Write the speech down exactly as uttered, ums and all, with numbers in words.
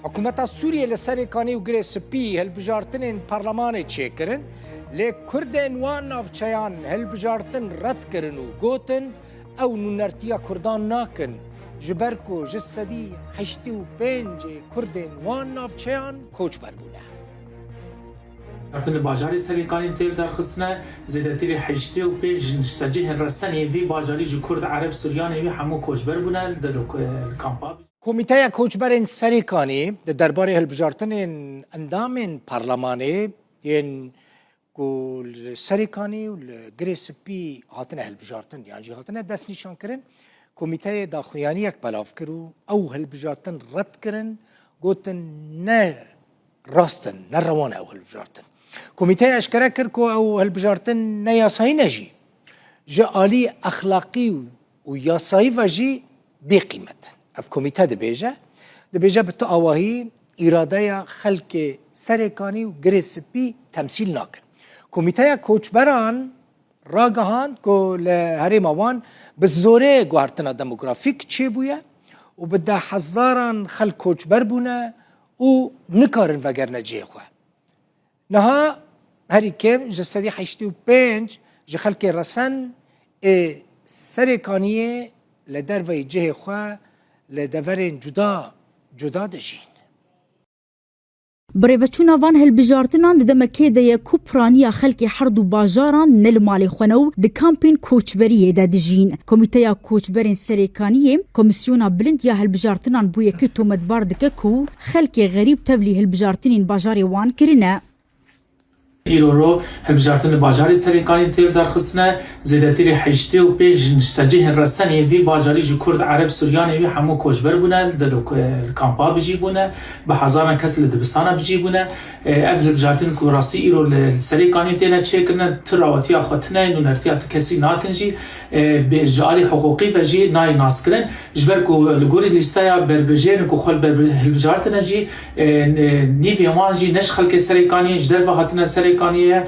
Hikûmeta Sûriyê li Serêkanî û Girê Spî hilbijartinên parlemanê çêkirin, lê Kurdên wan navçeyan hilbijartin red kirin û gotin, ew nûnertiya Kurdan nakin, ji ber ku ji sedî heştê û pêncê Kurdên wan navçeyan koçber bûne. Hilbijartin li bajarê Serêkanî tê lidarxistine, zêdetirî heştê û pênc ji niştecihên resen yên vî bajarî ji Kurd, Ereb, Suryanê wî hemû koçber bûne, li, li kampa. Komîteya Koçberên Serêkanî di derbarê hilbijartinên endamên parlemanê yên ku li Serêkanî û li Girê Spî hatine hilbijartin yan jî hatine destnîşankirin, komîteyê daxuyaniyek belav kir û ew hilbijartin red kirin, gotin ne rast in, ne rewan e ew hilbijartin. Komîteya eşkere kir ku ew hilbijartin ne yasayî ne jî ji alî exlaqî û yasayî ve jî bêqîmet in. Ev komîte dibêje, dibêje bi tu awahî îradeya xelkê Serêkanî û Girê Spî temsîl nakin. Komîteya koçberan ragihand ku li herêma wan bi zorê guhertina demografîk çêbûye û bi dehhezaran xelk koçber bûne û nikarin vegerine cihê xwe. Niha herî kêm ji sedî heştê û pênc ji xelkê resen ê Serêkaniyê li derveyî cihê xwe li deverên cuda cuda dijîn. Birêveçûna van hilbijartinan di demekê de ye ku piraniya xelkê herdu bajaran ne li malê xwe ne û di kampên koçberiyê de dijîn. Komîteya Koçberên Serêkaniyê Komîsyona Bilind ya Hilbijartinan bo yekê tometbar dike ku xelkê xerîb tevlî hilbijartinên bajarê wan kirine. Îro ro hilbijartin li bajarê Serêkanî tê lidarxistine, zêdetirî heştê û pênc ji niştecihên resen yên vî bajarî ji Kurd, Ereb, Suryanê wî hemû koçber bûne, li, li kampa bijî bûne, bi hezaran kes li dibistana bijî bûne. E, ev hilbijartin ku rastî îro li, li Serêkanî têne çêkirine, tu rawetiya xwe tune ye, nûnertiya tu kesî nakin jî, e, bê, ji alî hiqûqî ve jî nayê naskirin. Ji ber ku li gorî lîsteya berbijêrên ku xwe li ber hilbijartine jî, e, n-, nîvê wan jî ne ji xelkê Serêkaniyê, ji derve hatine Serêkaniyê ye.